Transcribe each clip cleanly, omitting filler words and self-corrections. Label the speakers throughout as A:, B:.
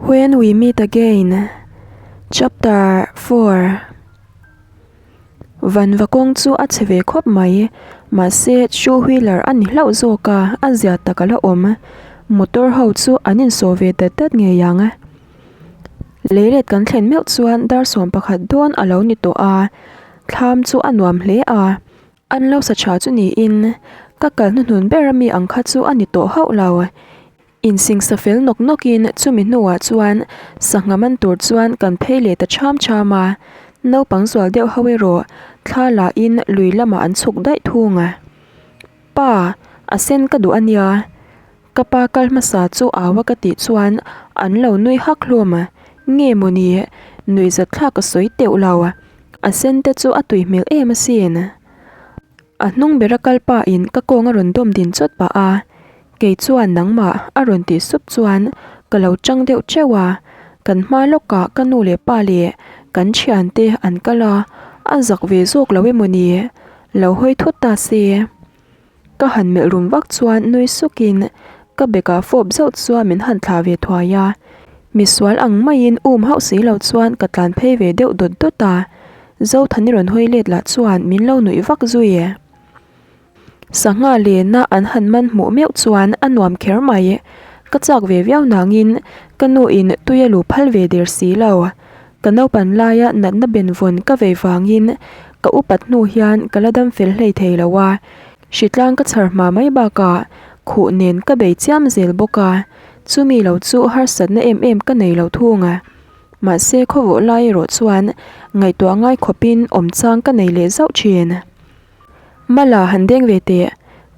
A: When We Meet Again Chapter 4 Vanva kawng chu a chhe ve khawp mai, mahse two wheeler a ni hlauh zawk a, a zia tak a la awm. Motor ho chu an insawh ve dat dat ngei ang. Leilet kan thlen meuh chuan dar 11 dawn a lo ni tawh a, thlam chu a nuam hle a. An lo sa tha chu niin, ka kal hnuhnun ber ami ang kha chu a ni tawh hauh lo. Insingsa fel nawk nawkin chumi hnuah chuan sangha man tur chuan kan phei leh ta cham cham a, naupang zual deuh ho erawh thla lahin lui lamah an chhuk daih thung a. Pa, a sen ka duh a nia. Ka pa kal hmasa chu au a ka tih chuan an lo nui hak hlawm a, nge mawni nuihzat thlak a sawi teuh lo. A sen te chu a tui hmel em asin. A hnung bera kal pa in ka kawng a rawn dawm din chawt pah a, kei chuan nangmah a rawn tih sup chuan ka lo chang deuh teuh a, kan hma lawkah ka nu leh pa leh kan thiante an kal a, a zak ve zawk lo emaw ni? Lo hawi thut ta se. Ka han melh rum vak chuan nui sukin ka bag ah fawp zauh chuan min han thlah ve thuai a, misual ang maiin um hauh si lo chuan ka tlan phei ve deuh dawt dawt a. Zothani rawn hawi let lah chuan min lo nuih vak zui e. Sangha lena an han man hmuh meuh chuan a nuam kher mai. Ka chak ve viau nangin ka nu in tui a lu phal ve der si lo. Ka naupan laia natna benvawn ka vei vangin ka upat hnu hian ka la dam fel hlei thei lo a. Hritlang ka chhar hma mai bakah khuh nen ka bei chiam zel bawk a. Chumi lo chu harsatna em em ka nei lo thung a. Mahse khawvawh lai erawh chuan ngaihtuah ngai khawpin awm chang ka nei leh zauh thin. Mala han deng ve teh,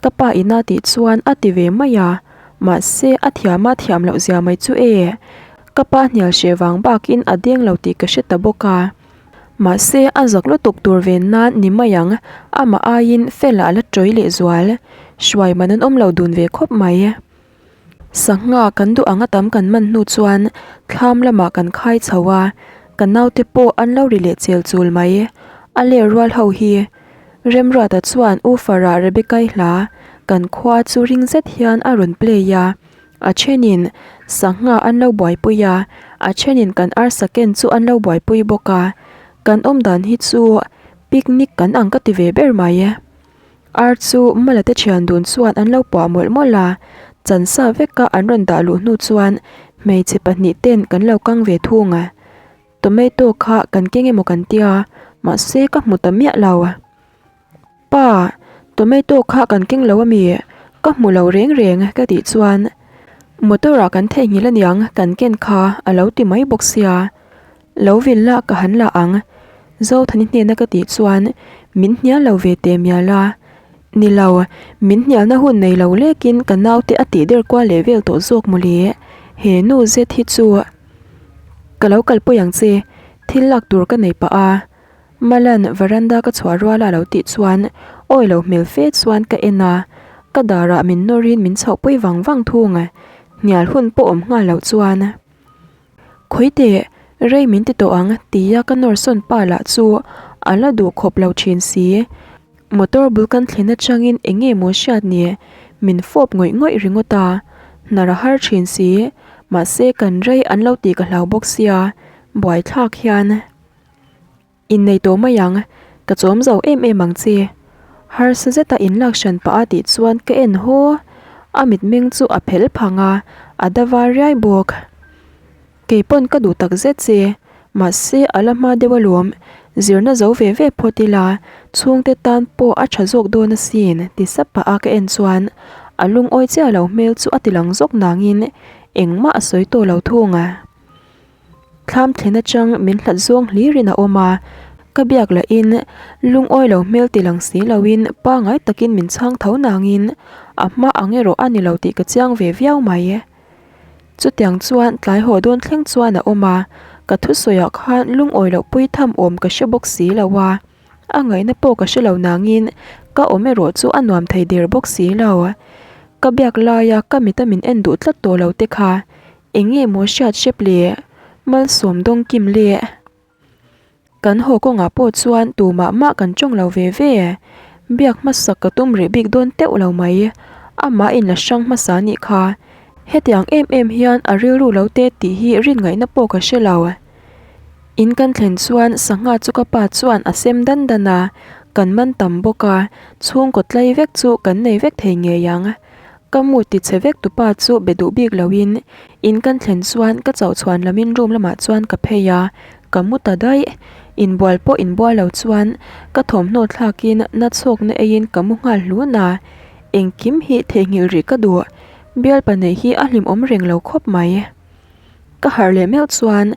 A: ka pa ina tih chuan a ti ve mai a, mahse a thiam a thiam loh zia mai chu e. Ka pa hnial hreh vang bakin a deng lo tih ka hre ta bawk a. Mahse a zak lutuk tur ven nan ni mai ang, amah aiin Fela a la tawi lehzual. Hruai man an awm lo dun ve khawp mai. Sangha kan duh anga tam kan man hnu chuan thlam lamah kan khai chho a, ka naute pawh an lo ri leh chel chul mai. A ler rual ho hi Remruata chuan U Farah Rebecca-i hla kan khua chu ring zet hian a rawn play a, a thenin sangha an lo buaipui a, a thenin kan arsa ken chu an lo buaipui bawk a, kan awmdan hi chu picnic kan ang ka ti ve ber mai. Ar chu Mala te thian dun chuan an lo puah mawlh mawlh a, chan sa veka an rawn dah luh hnu chuan hmeichhe pahnih ten kan lo kang ve thung a. Tomato kha kan keng emaw kan tia, mahse ka hmu ta miah lo. Pa, tomato kha kan keng lo ami? Ka hmu lo reng reng ka tih chuan motor ah kan theihnghilh aniang kan ken kha a lo ti mai bawk sia. Lo vil la ka han la ang. Zothani hnena ka tih chuan min hnial lo ve teh mial a. Ni lo, min hnialna hun nei lo lekin ka naute a tih der kual leh vel tawh zawk mawle. He nu zet hi chu ka lo kalpui ang che, thil lak tur ka nei pah a. Malan veranda ka chhuah ruala a lo tih chuan awi lo hmel fe chuan ka en a, ka darah min nawrin min chhohpui vang vang thung. Hnial hun pawh awm nghal loh chuan. Khawite, rei min ti tawh ang tia ka nawr sawn pa lah chu a la duh khawp lo thin si. Motor bul kan thlen atangin eng nge maw hriat ni min fawp ngawih ngawih ringawt a, hnar a har thin si, mahse kan rei an lo tih ka hlau bawk sia, buaithlak hian. Innei tawh mai ang, ka chawm zo em em ang che. Harsa zeta inlak hran pah a tih chuan ka en haw. A mitmeng chu a phel phang a, a da var riai bawk. Kei pawn ka duh tak zet che, mahse a la hma deuh alawm, zirna zo ve ve phawt ila, chhungte tan pawh a tha zawk dawn asin ti sap pah a ka en chuan a lungawi chiah lo hmel chu a ti lang zawk nangin engmah a sawi tawh lo thung a. Thlam thlen atang min hlat zawng hlirin a awm a, ka biak lahin lungawi lo hmel ti lang si loin pangai takin min chhang tho nangin a hma ang erawh a ni lo tih ka chiang ve viau mai. Chutiang chuan tlai haw dawn thleng chuan a awm a, ka thusawiah khan lungawi loh pui tham awm ka hre bawk si lo a, a ngaihna pawh ka hre lo nangin ka awm erawh chu a nuam thei der bawk si lo. Ka biak laia ka mita min en duh tlat tawh lo te kha Eng nge maw hriat hrep le? Malsawm dawng kim le. Kan haw kawngah pawh chuan tumah mah kan tawng lo ve ve. Biak hmasak ka tum rih bik dawn teuh lo mai. Amah in la hrang hmasa nih kha. Hetiang em em hian a rilru lo te tih hi rin ngaihna pawh ka hre lo. In kan thlen chuan sangha chu ka pa chuan a sem dan dan a, kan man tam bawk a, chhungkaw tlai vek chu kan nei vek thei ngei ang. Ka mu ti chhe vek tu pa chu be duh bik loin in kan thlen chuan ka chauh chhuan lamin room lamah chuan ka phei a, ka mu ta daih. Inbual pawh inbual lo chuan ka thawmhnaw thlakin na chhawkna eiin ka mu nghal hlun a, engkim hi theihnghilh rih ka duh. Bialpa neih hi a hlimawm reng lo khawp mai. Ka harh leh meuh chuan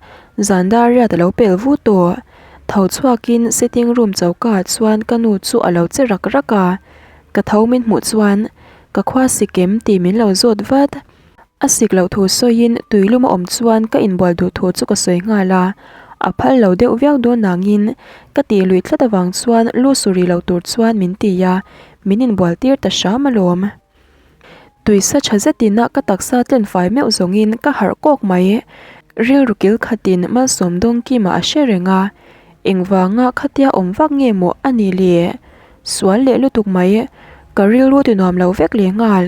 A: zan dar riat a lo pel vu tawh. Tho chhuakin sitting room choka ah chuan ka nu chu a lo che rak rak a, ka tho min hmuh chuan ka khua sik em tih min lo zawt vat. A sik loh thu sawiin tuilum a awm chuan ka inbual duh thu chu ka sawi nghal a, a phal lo deuh viau dawn nangin ka tih luih tlat avang chuan lu suri lo tur chuan min ti a, min inbual tir ta hram alawm. Tuisa tha zetin a ka taksa tlen fai meuh zawngin ka harh kawk mai. Rilru kil khatin malsawm dawng kima a hre reng a, engvanga khatia awm vak nge maw a ni le? Sual leh lutuk mai, ka rilru ti nuam lo vek leh nghal.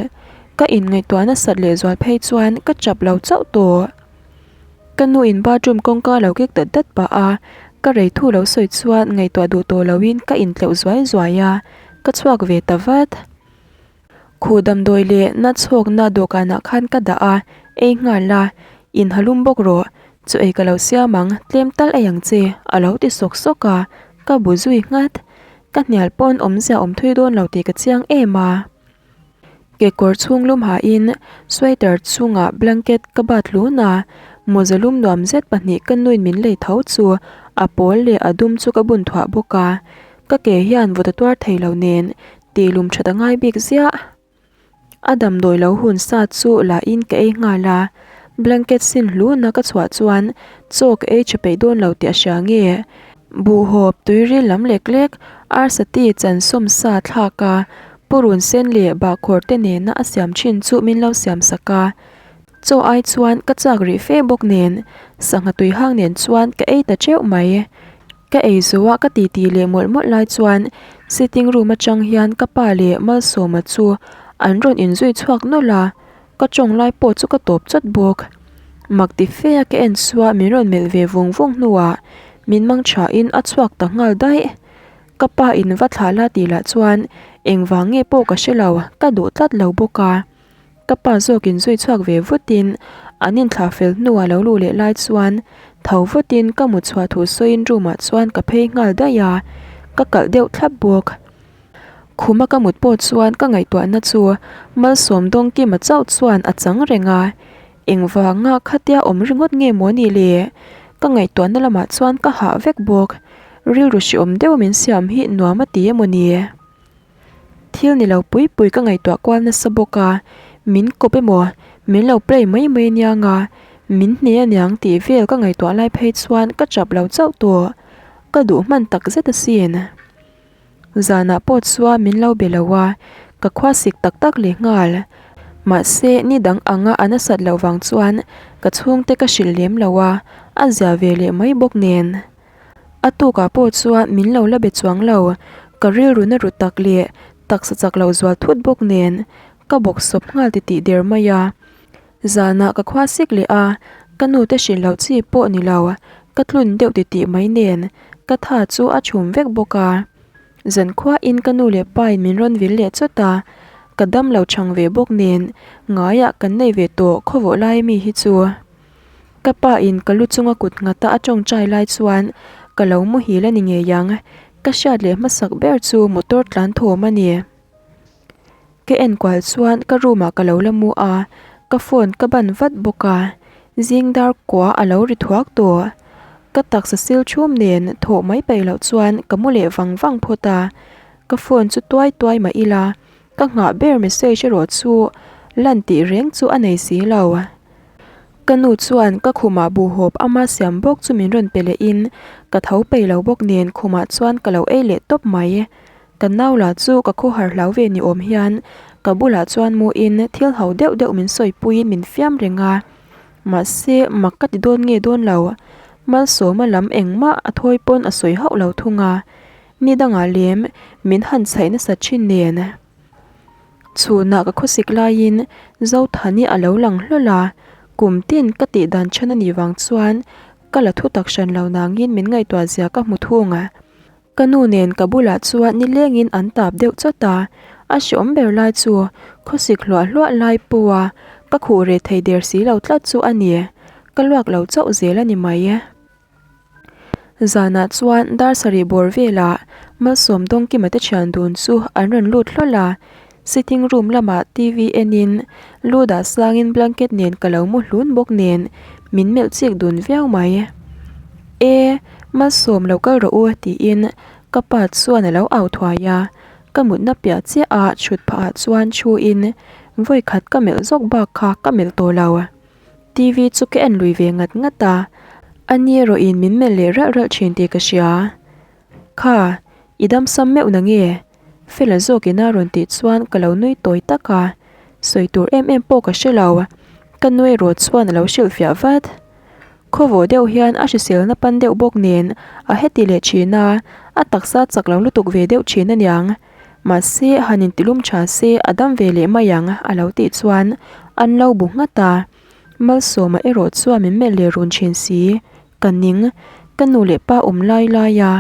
A: Ka inngaihtuah nasat leh zual phei chuan ka chap lo chauh tawh. Ka nu in bathroom kawngka lo kek dat dat pah a, ka rei thu lo sawi chuan ngaihtuah duh tawh loin ka intleuh zuai zuai a, ka chhuak ve ta vat. Khuh damdawi leh na chhawkna dawhkanah khan ka dah a, ei nghal la, in ha lum bawk rawh, chu ei ka lo siam ang, tlem tal ei ang che, a lo ti sawk sawk a, ka bu zui nghat. Ka hnial pawn awmzia awm thui dawn lo tih ka chiang em a. Kekawr chhung lum hahin sweater chungah blanket ka bat hlun a, mawza lum nuam zet pahnih ka nuin min lei tho chu a pawl leh a dum chu ka bun thuah bawk a, ka ke hian vawt a tuar thei lo nen Tih lum that a ngai bik ziah. A damdawi lo hun sa chu la in ka ei nghal a, blanket sin hluna ka chhuah chuan chaw ka ei tha peih dawn lo tih a hria nge. Buhhawp tuiril lam lek lek arsa ti chan sawm sa thlak a, purun sen leh bahkhawr te nena a siam thin chu min lo siam sak a. Chaw ai chuan ka chak rih fe bawk nen sangha tui hang nen chuan ka ei ta teuh mai. Ka ei zo a ka titi leh mawlh mawlh lai chuan sitting room atang hian ka pa leh Malsawma chu an rawn inzui chhuak nawlh a, ka tawng lai pawh chu ka tawp chawt bawk. Mak ti fe a ka en chua min rawn melh ve vung vung hnuah min mang thain a chhuak ta nghal daih. Ka pa in va thlah la tih lah chuan engvang nge pawh ka hre lo, ka duh tlat lo bawk a. Ka pa zawkin zui chhuak ve vutin an inthlah fel hnuah lo luh leh lai chuan tho vutin ka mut chhuah thu sawiin room ah chuan ka phei nghal daih a, ka kalh deuh thlap bawk. Khuma ka mut pawh chuan ka ngaihtuahna chu Malsawm Dawngkima chauh chuan a chang reng a, engvanga khatia awm ringawt nge maw ni le? Ka ngaihtuahna lamah chuan ka hah vek bawk, rilru hreawm deuh min siam hi nuam a ti emaw ni? Thil ni lo pui pui ka ngaihtuah kual nasa bawk a, min kawp emaw, min lo play mai mai aniang a, min hne aniang tih vel ka ngaihtuah lai phei chuan ka chap lo chauh tawh, ka duh hman tak zet asin. Zanah pawh chuan min lo be lo a, ka khua sik tak tak leh nghal. Mahse ni dang anga a nasat loh vang chuan ka chhungte ka hrilh lem lo a, a zia ve leh mai bawk nen. A tukah pawh chuan min lo la be chuang lo, ka rilru na ru tak leh taksa chak lo zual thut bawk nen ka bawk sawp nghal titih der mai a. Zanah ka khua sik leh a, ka nu te hrilh loh chi pawh ni lo, ka tlun deuh titih mai nen ka tha chu a chhum vek bawk a. Zankhuain ka nu leh pa in min rawn vil leh chawt a, ka dam lo chhang ve bawk nen ngaiah kan nei ve tawh khawvawh lai mi hi chu. Ka pa in ka lu chunga kut nghata a tawngtai lai chuan ka lo muhil a ni ngei ang, ka hriat leh hmasak ber chu motor tlan thawm a ni. Ka enkual chuan ka room ah ka lo la mu a, ka phone ka ban vat bawk a, zing dar kua a lo ri thuak tawh. Ka taksa sil thum nen thawh mai peih loh chuan ka mu leh vang vang phawt a, ka phone chu tuai tuai mah ila ka nghah ber message erawh chu lan tih reng chu a nei si lo. Ka nu chuan ka khumah buhhawp ama siam bawk chu min rawn pe leh in ka tho peih lo bawk nen khumah chuan ka lo ei leh tawp mai. Ka nau lah chu ka khawhar hlau ve ni awm hian ka bulah chuan mu in thil ho deuh deuh min sawi pui in min fiam reng a. Mahse mak ka ti dawn nge dawn lo. Malsawma lam engmah a thawi pawn a sawi hauh lo thung a. Ni dangah lem min han chhaih nasa thin nen. Chhunah ka khawsik laiin Zothani a lo lang hlawl a, kum tin ka tih dan chhan a nih vang chuan ka la thu tak hran lo nangin min ngaihtuah zia ka hmu thung a. Ka nu nen ka bulah chuan nilengin an tap deuh chawt a, a hreawm ber lai chu khawsik hluah hluah lai pawha ka khuh reh thei der si lo tlat chu a ni, ka luak lo chauh zel a ni mai. Zanah chuan dar sarih bawr velah Malsawm Dawngkima te thian dun chu an rawn lut hlawl a, sitting room lamah TV enin lu dah sangin blanket nen ka lo mu hlun bawk nen min melh chik dun viau mai. E, Malsawm lo kal rawh u tiin ka pa chuan a lo au thuai a, ka mutna piah chiah a chhut phah ah chuan thu in vawikhat ka melh zawk bak kha ka melh tawh lo. TV chu ka en lui ve ngat ngat a, a ni erawh in min melh leh ralh ralh thin tih ka hria. Kha, i dam sam meuh na nge? Fela zawk in a rawn tih chuan ka lo nui tawi tak a, sawi tur em em pawh ka hre lo, ka nu erawh chuan a lo hrilh fiah vat. Khawvawh deuh hian a hriselna pan deuh bawk nen a heti leh thin a, a taksa chak lo lutuk ve deuh thin aniang. Mahse, han intilum tha se a dam ve leh mai ang a lo tih chuan an lo bu nghat a. Malsawma erawh chuan min melh leh run thin si, ka ning, ka nu leh pa awm lai lai a.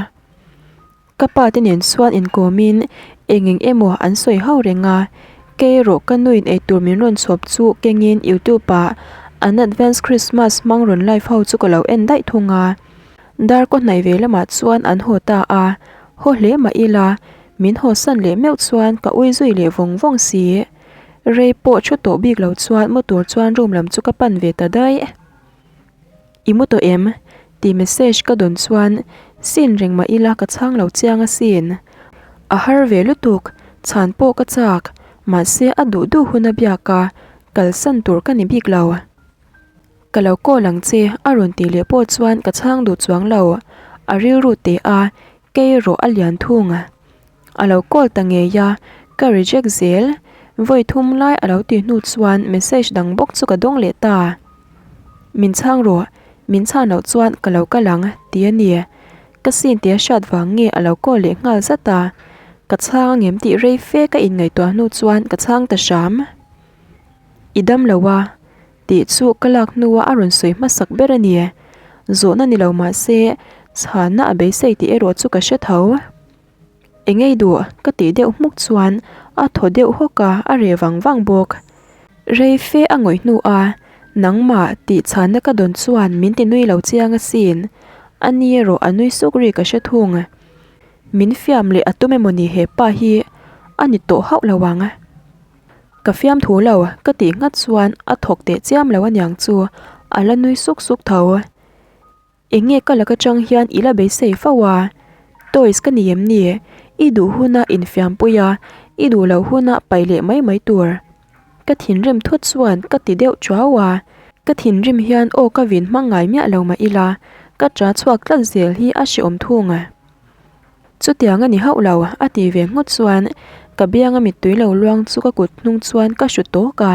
A: Ka pa te nen chuan inkawmin eng eng emaw an sawi hau reng a, kei erawh ka nuin eitur min rawn chhawp chu kengin youtube ah an advance Christmas hmang rawn live ho chu ka lo en daih thung a. Dar kaw hnaih ve lamah chuan an haw ta a, haw hle mah ila min haw san leh meuh chuan ka ui zui leh vawng vawng si. Rei pawh thu tawh bik lo chuan mu tur chuan room lam chu ka pan ve ta daih. I mu tawh em? tih message ka dawn chuan sin reng mah ila ka chhang lo chiang asin. A har ve lutuk, chhan pawh ka chak, mahse a duh duh hun a biak a, kalsan tur ka ni bik lo. Ka lo call ang che a rawn tih leh pawh chuan ka chhang duh chuang lo, a rilru teh a, kei erawh a lian thung. A lo call ta ngei a, ka reject zel. Vawi thum lai a lo tih hnu chuan message dang bawk chu ka dawng leh ta. Min chhang rawh, min chhan loh chuan ka lo kal ang tih a ni. Ka scene tih a hriat vang nge a lo call leh nghal zat a. Ka chhang angem tih rei fe ka inngaihtuah hnu chuan ka chhang ta hram. I dam lo a, tih chu ka lak hnua a rawn sawi hmasak ber a ni. Zawhna ni lo mah se, chhanna a beisei tih erawh chu ka hre tho. Engei duh ka tih deuh hmuk chuan a thaw deuh hawk a, a reh vang vang bawk. Rei fe a ngawih hnu a, nangmah tih chhanna ka dawn chuan min ti nui lo chiang asin. A ni erawh a nui suk ri ka hre thung. Min fiam leh a tum emaw ni he pa hi a ni tawh hauh lo ang. Ka fiam thu lo ka tih nghat chuan a thawk teh chiam lo aniang chu a la nui suk suk tho. Eng nge ka laka chang hian i la beisei fo a? Toys ka ni em ni? I duh huna infiampui a, i duh loh huna paih leh mai mai tur. Ka thinrim thut chuan ka ti deuh chuau a, ka thinrim hian aw ka vin hmang ngai miah lo mah ila, ka ṭa chhuak tlat zel hi a hreawm thung a. Chutiang a ni hauh lo, a ti ve nghut chuan ka bianga mittui lo luang chu ka kut hnung chuan ka hru tawk a.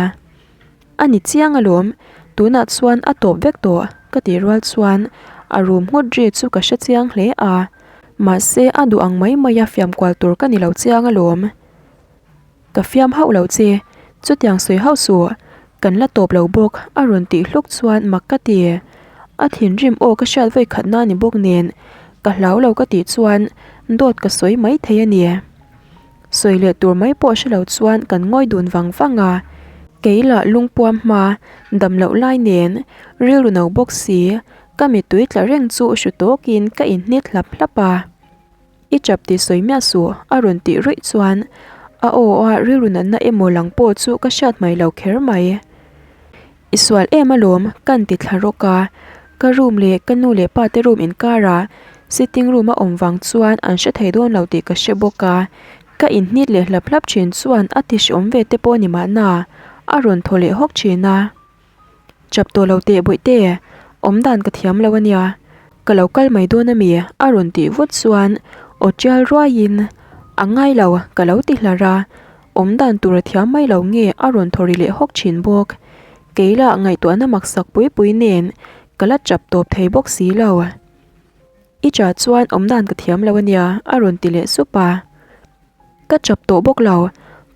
A: A ni chiang alawm, tunah chuan a tawp vek tawh ka tih rual chuan a rum nghut ri chu ka hre chiang hle a, mahse a duh ang mai mai a fiam kual tur ka ni lo chiang alawm. Ka fiam hauh lo che, chutiang sawi hauh suh, kan la tawp lo bawk a rawn tih hluk chuan mak ka ti. A thinrim aw ka hriat vawi khatna ni bawk nen ka hlau lo ka tih chuan dawt ka sawi mai thei a ni. Sawi leh tur mai pawh hre lo chuan kan ngawi dun vang vang a, kei lah lungpuam hma dam loh lai nen rilru no bawk si, ka mittui tla reng chu hru tawkin ka inhnit hlap hlap a. I chap tih sawi miah suh a rawn tih ruih chuan a aw a rilru natna emaw lang pawh chu ka hriat hmai lo kher mai. I sual em alawm kan ti thla rawk a, ka room leh ka nu leh pa te room inkarah sitting room a awm vang chuan an hre thei dawn lo tih ka hre bawk a, ka inhnit leh hlap hlap thin chuan a ti hreawm ve te pawh ni mahna a rawn thaw leh hawk thin a. Chap tawh lo teh bawih te, awm dan ka thiam lo ania, ka lo kal mai dawn ami a rawn tih vut chuan aw tial ruaiin a ngai lo ka lo ti hlar a, Awm dan tur a thiam mai lo nge a rawn thaw ri leh hawk thin bawk. Kei lah ngaihtuahna maksak pui pui nen ka la chap tawp thei bawk si lo. I cha chuan awm dan ka thiam lo ania a rawn ti leh sup a. Ka chap tawh bawk lo.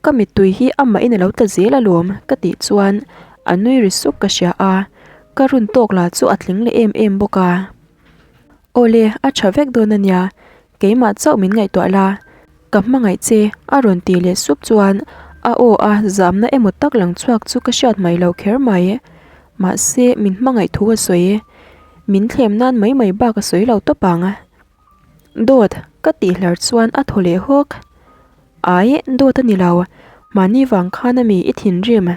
A: Ka mittui hi amahin a lo tla zel alawm ka tih chuan a nui ri sup ka hria a, ka run tawk lah chu a tling leh em em bawk a. Awle, a tha vek dawn a nia, keimah chauh min ngaihtuah la, ka hmangaih che a rawn tih leh sup chuan a aw a zamna emaw tak lang chhuak chu ka hriat mai lo kher mai. Mahse, min hmangaih thu a sawi. Min thlem nan mai mai bak a sawi lo tawp ang. Dawt, ka tih hlar chuan a thaw leh hawk. Ai, dawt a ni lo. Mahni vang khan a mi i thinrim.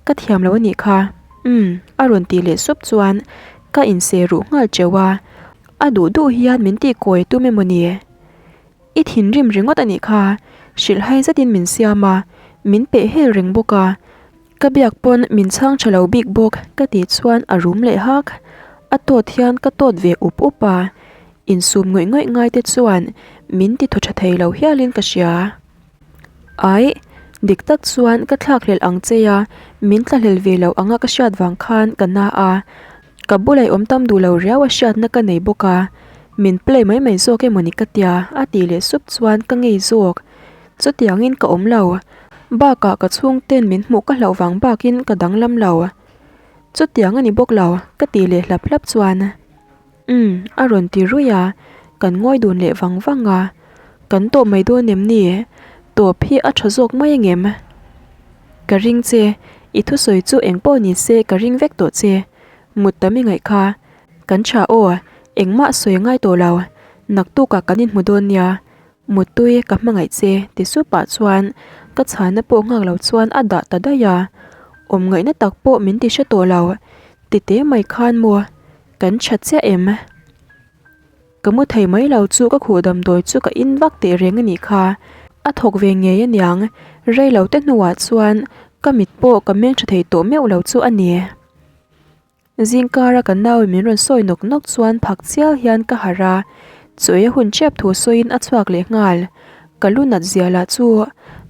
A: Ka thiam lo a nih kha. Umm, a rawn tih leh sup chuan ka inseh ruh nghal teuh a. A duh duh hian min tih kawi tum emaw ni? I thinrim ringawt a nih kha. Hrilhhai zetin min siam a, min peh hel reng bawk a. Ka biak pawn min chhang tha lo bik bawk ka tih chuan a rum leh hak. A tawt hian ka tawt ve up up a. Insum ngawih ngawih ngai te chuan min ti thaw tha thei lo hialin ka hria. Aih, dik tak chuan ka thlakhlelh ang che a, min thlahlel ve lo anga ka hriat vang khan ka na a. Ka bulai awm tam duh lo riau a hriatna ka nei bawk a, min play mai mai zawk emaw ni ka tia a tih leh sup chuan ka ngei zawk. Chutiangin ka awm lo. Bakah ka chhungten min hmuh ka hlauh vang bakin ka danglam lo. Chutiang a ni bawk lo ka tih leh hlap hlap chuan. Umm, a rawn ti ruih a, kan ngawi dun leh vang vang a. Kan tawp mai dawn em ni? Tawp hi a tha zawk mai angem? Ka ring che, i thusawi chu eng pawh ni se ka ring vek tawh che. Mut tam i ngaih kha. Kan tha aw, engmah sawi a ngai tawh lo. Naktukah kan inhmu dawn nia. Muttui ka hmangaih che ti sup ah chuan ka chhana pawh nghak lo chuan a dah ta daih a. Awm ngaihna tak pawh min ti hre tawh lo. Ti te mai khan maw? Kan tha chiah em? Ka mu thei mai lo chu ka khuh damdawi chu ka in vak teh reng a nih kha. A thawk ve ngei aniang, rei lo te hnuah chuan ka mit pawh ka meng tha thei tawh meuh lo chu a ni. Zingkara ka nau in min rawn sawi nawk nawk chuan phak chial hian ka harh a, chawi a hun tep thu sawiin a chhuak leh nghal. Ka lu nat zia lah chu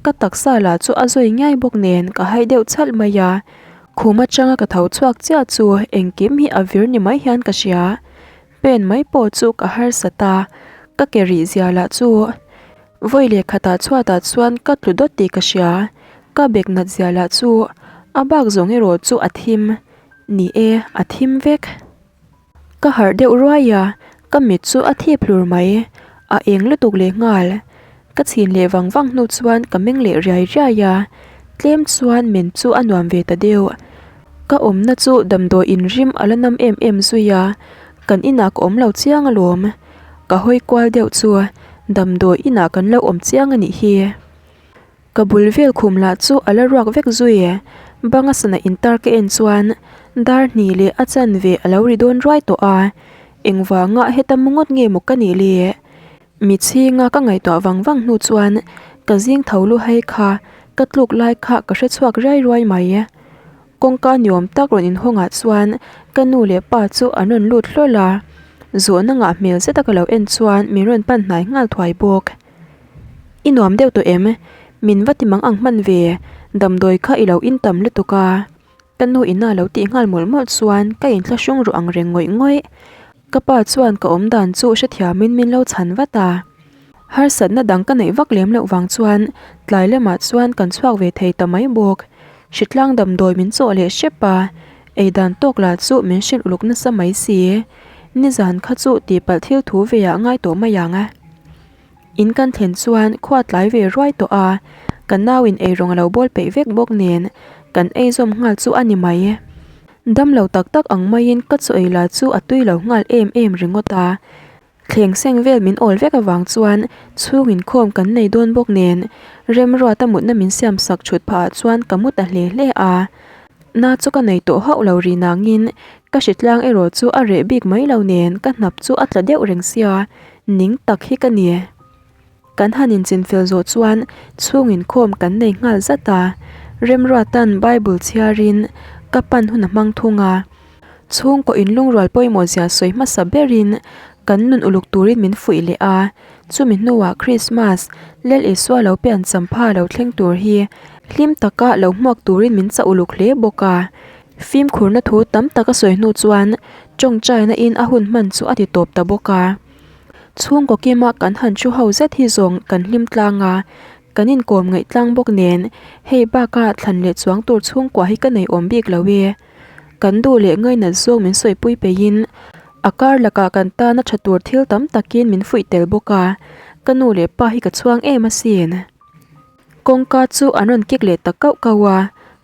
A: ka taksa lah chu a zawi ngiai bawk nen ka hai deuh chhalh mai a. Khum atanga ka tho chhuak chiah chu engkim hi a vir ni mai hian ka hria. Pen mai pawh chu ka harsa ta, ka ke rih zia lah chu vawi leh khatah chhuatah chuan ka tlu dawt tih ka hria. Ka bek nat zia lah chu a bak zawng erawh chu a thim. Ni e, a thim vek. Ka harh deuh ruai a, ka mit chu a thip hlur mai. A eng lutuk leh nghal. Ka chhin leh vang vang hnu chuan ka meng leh riai riai a, tlem chuan men chu a nuam ve ta deuh. Ka awmna chu damdawi inrim a la nam em em zui a, kan inah ka awm lo chiang alawm. Ka hawi kual deuh chu damdawi inah kan lo awm chiang a nih hi. Ka bul vel khum lah chu a la ruak vek zui e. Banga sana intar ka en chuan dar hnih leh a chanve a lo ri dawn ruai tawh a. Engvanga heta mu ngawt nge maw ka nih le? Mi chhinga ka ngaihtuah vang vang hnu chuan ka zing tho lu hai kha ka tluk lai kha ka hre chhuak riai ruai mai. Kawngka niawm tak rawn inhawngah chuan ka nu leh pa chu an rawn lut hlawl a. Zawhna ngah hmel zeta ka lo en chuan min rawn pan hnai nghal thuai bawk. I nuam deuh tawh em? Min va ti mang ang hman ve, damdawi kha i lo in tam lutuk a. Ka nu ina lo tih nghal mawlh mawlh chuan ka inthlahrung ruh ang reng ngawih ngawih. Ka pa chuan ka awm dan chu hrethiamin min lo chhan vat a. Harsatna dang ka neih vak lem loh vang chuan tlai lamah chuan kan chhuak ve thei ta mai bawk. Hritlang damdawi min chawh leh hrep a, ei dan tawk lah chu min hrilh uluk nasa mai si. Nizan kha chu tihpalh thil thu ve ah ngai tawh mai ang. In kan thlen chuan khua tlai ve ruai tawh a, ka nau in eirawng a lo bawl peih vek bawk nen kan ei zawm nghal chu a ni mai. Dam lo tak tak ang maiin ka chaw ei la chu a tui lo nghal em em ringawt a. Thleng seng vel min awl vek avang chuan chhung inkhawm kan nei dawn bawk nen Remruata mutna min siam sak thut phah ah chuan ka mu ta hle hle a. Na chu ka nei tawh hauh lo ri nangin ka hritlang erawh chu a reh bik mai lo nen ka hnap chu a tla deuh reng sia ning tak hi ka ni. Kan han inchinfel zawh chuan chhung inkhawm kan nei nghal zat a, Remruatan Bible chhiarin ka pan hun a hmang thung a. Chhungkaw inlungrual pawimawh zia sawi hmasa berin kan nun uluk turin min fuih leh a, chumi hnuah Krismas, Lal Isua lo pian champha lo thleng tur hi hlim taka lo hmuak turin min chah uluk hle bawk a. Fimkhurna thu tam tak a sawi hnu chuan tawngtaina in a hun hman chu a ti tawp ta bawk a. Chhungkaw kima kan han thu ho zet hi zawng kan hlim tlang a. Kan inkawm ngaih tlang bawk nen, hei baka thlan leh chuang tur chhungkua hi ka nei awm bik lo e. Kan duh leh ngainat zawng min sawipui peihin a kar lakah kan tana tha tur thil tam takin min fuih tel bawk a, ka nu leh pa hi ka chhuang em asin. Kawngka chu an rawn kik leh ta kauh kauh a,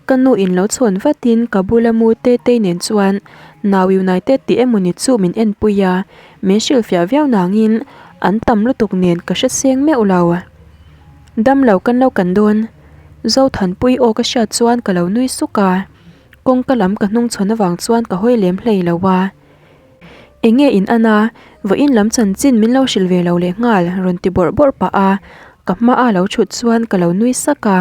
A: ka nu in lo chhawn vatin ka bula mu Tetei nen chuan Now United tih emawni chu min enpui a, min hrilhfiah viau nangin an tam lutuk nen ka hre seng meuh lo. Dam lo kan lo kan dawn. Zothanpui aw ka hriat chuan ka lo nui suk a, kawngka lam ka hnung chhawn avang chuan ka hawi lem hlei lo a. Enge in an a, vawiin lam chanchin min lo hrilh ve lo leh nghal rawn ti bawrh bawrh pah a, ka hma a lo thut chuan ka lo nui sak a.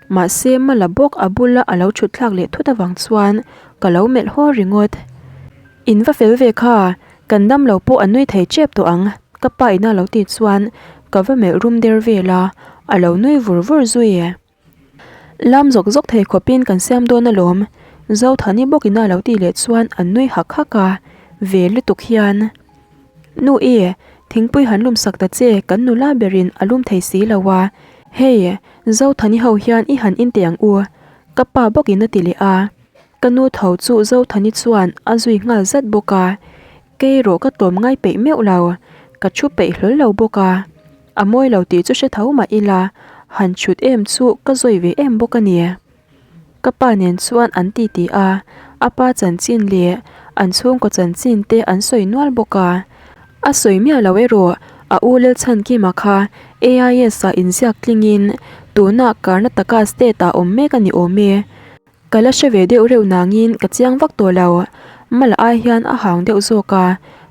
A: Mahse mala bawk a bula a lo thut thlak leh thut avang chuan ka lo melh haw ringawt. In va fel ve kha, kan dam lo pawh a nui thei tep tawh ang ka pa ina lo ti chuan ka va melh rum der vel a, a lo nui vur vur zui. Lam zawk zawk thei khawpin kan siam dawn alawm, Zothani bawkin a lo tih leh chuan an nui hak hak a, ve lutuk hian, Nu i, thingpui han lum sak ta che kan nula berin a lum thei si lo a, hei Zothani ho hian i han in teh ang u, ka pa bawkin a ti leh a, ka nu tho chu Zothani chuan a zui nghal zat bawk a, kei erawh ka tlawm ngai peih meuh lo, ka thu peih hlawl lo bawk a. A mawi lo tih chu hre tho mah ila, han chhut em chu ka zawi ve em bawk a ni. Ka pa nen chuan an ti ti a, a pa chanchin leh an chhungkaw chanchin te an sawi nual bawk a. A sawi miah lo erawh a u Lalchhankima kha AIS ah inziak tlingin tunah Karnataka state ah awm mek a ni awm e. Ka la hre ve deuh reuh nangin ka chiang vak tawh lo. Mala ai hian a hang deuh zawk a,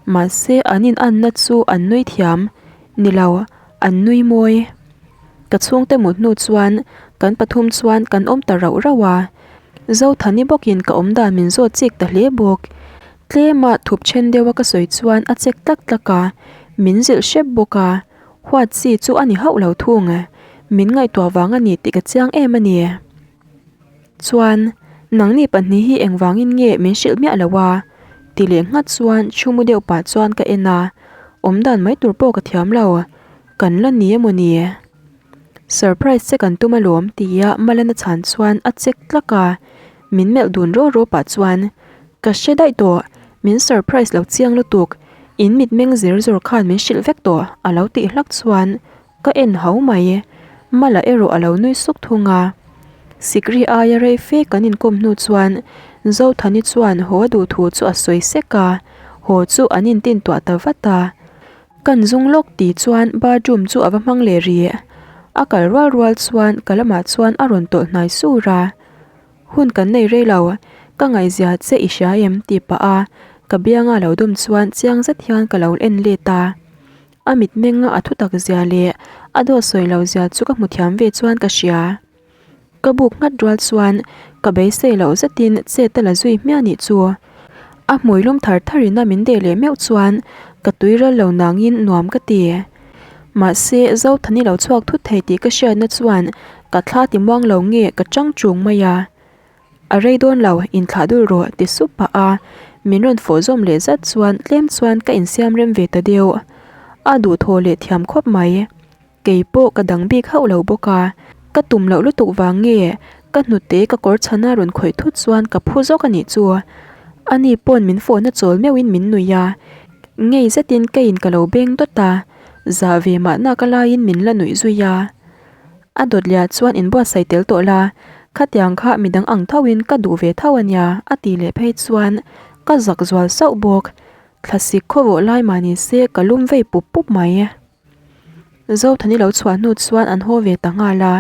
A: mahse an in anna chu an nui thiam. Ni lo, an nui mawi. Ka chhungte mut hnu chuan kan pathum chuan kan awm ta rauh rauh a. Zothani bawkin ka awm dan min zawt chik ta hle bawk. Tlema thup then deuha ka sawi chuan a chek tlak tlak a, min zilh hrep bawk a. Huat chi chu a ni hauh lo thung. Min ngaihtuah vang a ni tih ka chiang em a ni. Chuan, nangni pahnih hi engvangin nge min hrilh miah lo a? Ti leh nghat chuan chhu mu deuh pah chuan ka en a, awm dan mai tur pawh ka thiam lo, kan la ni emaw ni? Surprise che kan tum alawm tia Malana chhan chuan a check tlak a, min melh dun rawh rawh pah chuan, Ka hre daih tawh, min surprise lo chiang lutuk, in mitmeng zir zawr khan min hrilh vek tawh a lo tih hlak chuan Ka en hau mai. Mala erawh a lo nui suk thung a. Sikri aia rei fe kan inkawm hnu chuan Zothani chuan haw a duh thu chu a sawi sek a, haw chu an intin tuah ta vat a. Kan zung lawk tih chuan bathroom chu a va hmang leh rih. A kal rual rual chuan ka lamah chuan a rawn tawlh hnai sur a. Hun kan nei rei lo, ka ngaihzia che i hria em? tih pah a ka bianga lo dawm chuan chiang zet hian ka lo en let a. A mitmenga a thutak zia leh a dawt sawi lo zia chu ka hmu thiam ve chuan ka hria. Ka buk nghat rual chuan ka beisei loh zetin chet a la zui hmiah nih chu. A hmui lum thar tharin a min deh leh meuh chuan ka tui ral lo nangin nuam ka ti. Mahse, Zothani lo chhuak thut thei tih ka hriatna chuan ka thla ti muang lo nge ka chang chung mai a. A rei dawn lo, inthlah dul rawh ti sup pah a, min rawn fawh zawm leh zat chuan tlem chuan ka insiam rem ve ta deuh. A duhthawh leh thiam khawp mai. Kei pawh ka dang bik hauh lo bawk a, ka tum loh lutuk vang nge ka hnute ka kawr chhana rawn khawih thut chuan ka phu zawk a nih chu. Ani pawn min fawhna chawl meuhin min nuih a, ngei zetin keiin ka lo beng dawt a, zah ve mahna ka laiin min la nuih zui a. A dawt liah chuan inbuatsaih tel tawh la, khatiang kha midang ang thoin ka duh ve tho a nia a tih leh phei chuan ka zak zual sauh bawk. Thlasik khawvawh lai mah ni se ka lum vei pup pup mai. Zothani lo chhuah hnu chuan an haw ve ta nghal a,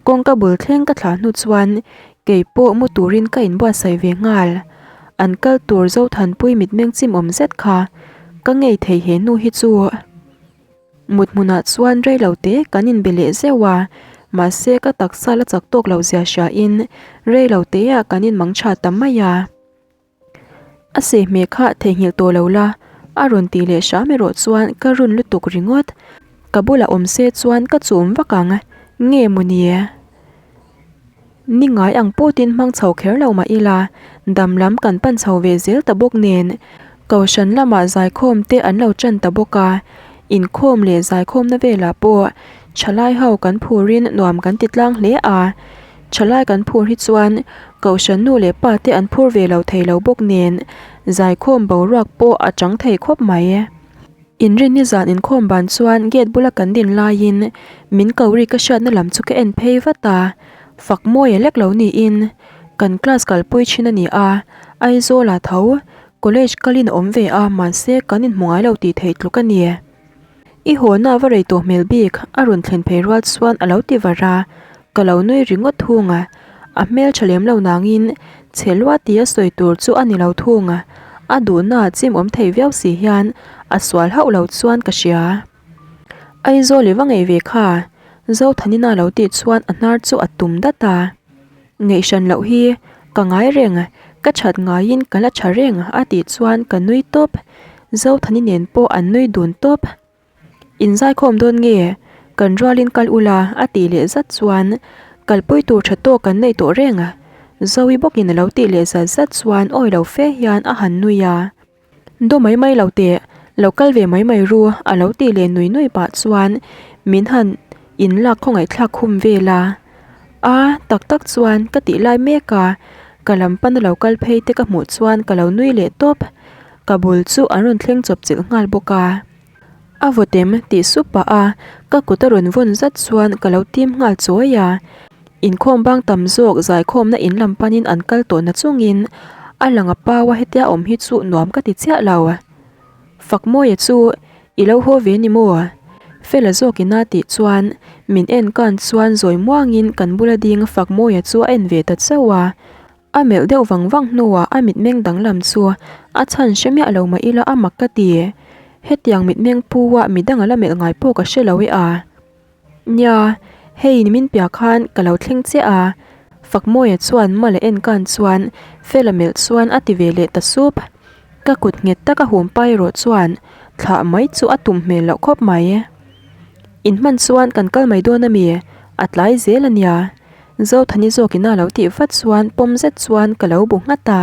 A: kawngka bul thleng ka thlah hnu chuan kei pawh mu turin ka inbuatsaih ve nghal. An kal tur Zothanpui mitmeng chimawm zet kha ka ngei thei he nu hi chu. Mut hmunah chuan rei lo te kan inbe leh zeuh a, mahse ka taksa la chak tawk lo zia hria in rei lo te ah kan inmang tha ta mai a. A sehhmeh kha theihnghilh tawh lo la, a rawn tih leh hram erawh chuan ka run lutuk ringawt. Ka bulah awm se chuan ka chum vak ang, nge maw ni? Ni ngai ang pawtin hmang chho kher lo mah ila, dam lam kan pan chho ve zel ta bawk nen, Kohhran lamah zaikhawm te an lo tan ta bawk a, inkhawm leh zaikhawmna velah pawh. Thalai ho kan phurin nuam kan ti tlang hle a, thalai kan phur hi chuan Kohhran nu leh pa te an phur ve lo thei lo bawk nen zaikhawm boruak pawh a chang thei khawp mai. Inrinni zan inkhawm ban chuan gate bula kan din laiin min ko ri ka hriatna lam chu ka en phei vat a, fak mawi a lek lo niin kan class kalpui thin a ni a, Aizawl ah tho college kalin a awm ve a mahse kan inhmu ngai lo tih theih tluk a ni. I hawna va rei tawh hmel bik a rawn thlen phei rual chuan a lo ti var a, ka lo nui ringawt thung a, a hmel tha lem lo nangin chhe lua tia sawi tur chu a ni lo thung a, a duhna chim awm thei viau si hian a sual hauh lo chuan ka hria. Aizawl i va ngei ve kha, Zothanina lo tih chuan a hnar chu a tum dat a. Ngaihhran loh hi ka ngai reng, ka that ngaiin ka la tha reng a tih chuan ka nui tawp. Zothani nen pawh an nui dun tawp. Inzaikhawm dawn nge? Kan rualin kal ula a tih leh zat chuan kalpui tur tha tawk kan nei tawh reng. Zoe bawkin a lo tih leh zat zat chuan awi lo fe hian a han nui a. Daw mai mai lo teh, lo kal ve mai mai ru a lo tih leh nui nui pah chuan min han in lak khawngaihthlak khum vel a. A, tak tak chuan ka tih lai mek a, ka lam pana lo kal phei te ka hmuh chuan ka lo nui leh tawp. Ka bul chu an rawn thleng chawp chilh nghal bawk a. A vawtem tih sup pah a, ka kut a rawn vawn zat chuan ka lo tim nghal chawi a. Inkhawm bang tam zawk zaikhawmna in lam panin an kal tawh na chungin a lang a pau a hetia awm hi chu nuam ka ti chiah lo. Fakmawia chu i lo haw ve ni maw? Fela zawkin a tih chuan min en kan chuan zawi muangin kan bula ding Fakmawia chu a en ve ta chauh a. A melh deuh vang vang hnuah a mitmeng danglam chu a chhan hre miah lo mah ila a mak ka ti. Hetiang mitmeng pu a midang a la melh ngai pawh ka hre lo e a. Nia, hei nimin piah khan ka lo thleng chiah a. Fakmawia chuan Mala en kan chuan Fela melh chuan a ti ve leh ta sup. Ka kut nghet taka hum pai erawh chuan thlah mai chu a tum hmel loh khawp mai. Inhman chuan kan kal mai dawn a mi? A tlai zel a nia. Zothani zawkin a lo tih vat chuan pawm zet chuan ka lo bu nghat a.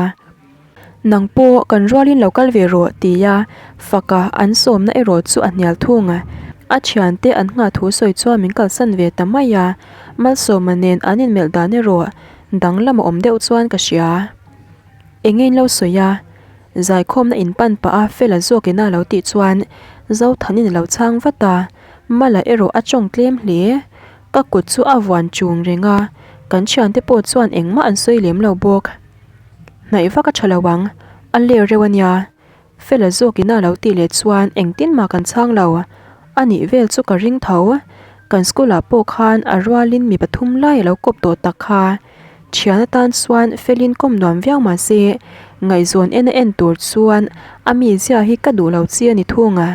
A: Nang pawh kan rualin lo kal ve rawh tia faka an sawmna erawh chu a hnial thung a. A thiante an nghah thu sawi chuan min kalsan ve ta mai a, Malsawma nen an inmelh dan erawh danglam a awm deuh chuan ka hria. Enge in lo sawi a? Zaikhawmna in pan pah a Fela zawkin a lo tih chuan Zothanin a lo chhang vat a, Mala erawh a tawng tlem hle. Ka kut chu a vuan chung reng a, kan thiante pawh chuan engmah an sawi lem lo bawk. Hnaih vak a tha lo ang, a ler reuh a nia. Fela zawkin a lo tih leh chuan engtin mah kan chhang lo. A nih vel chu ka ring tho. Kan school ah pawh khan a rualin mi pathum lai a lo kawp tawh tak kha. Thian atan chuan Felin kawm nuam viau mah se, ngaihzawn en a en tur chuan a mizia hi ka duh lo chi a ni thung a.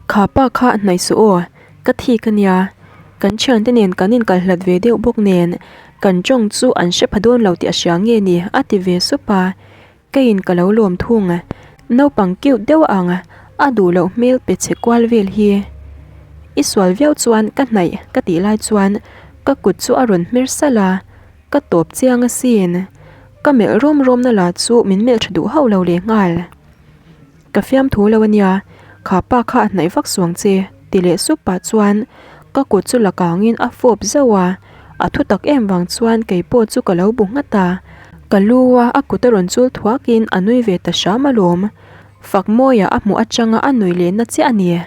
A: Kha pa kha hnaih suh aw, ka thik a nia. Kan thiante nen kan inkal hlat ve deuh bawk nen kan tawng chu an hre pha dawn lo tih a hria nge ni a ti ve sup a, keiin ka lo lawm thung. Naupang cute deuh ang a duh loh hmel pe chhe kual vel hi. I sual viau chuan ka hnaih ka tih lai chuan ka kut chu a rawn hmer salh a, ka tawp chiang asin. Ka melh rawm rawmna lah chu min melh tha duh hauh lo lehnghal. Ka fiamthu lo a nia, kha pa kha a hnaih vak suang che, ti leh sup pah chuan ka kut chu la kangin a fawp zauh a, a thu tak em vang chuan kei pawh chu ka lo bu nghat a, ka lu a a kut a rawn chul thuakin a nui ve ta hram alawm, Fakmawia a hmuh atanga a nui lehna chiah a ni.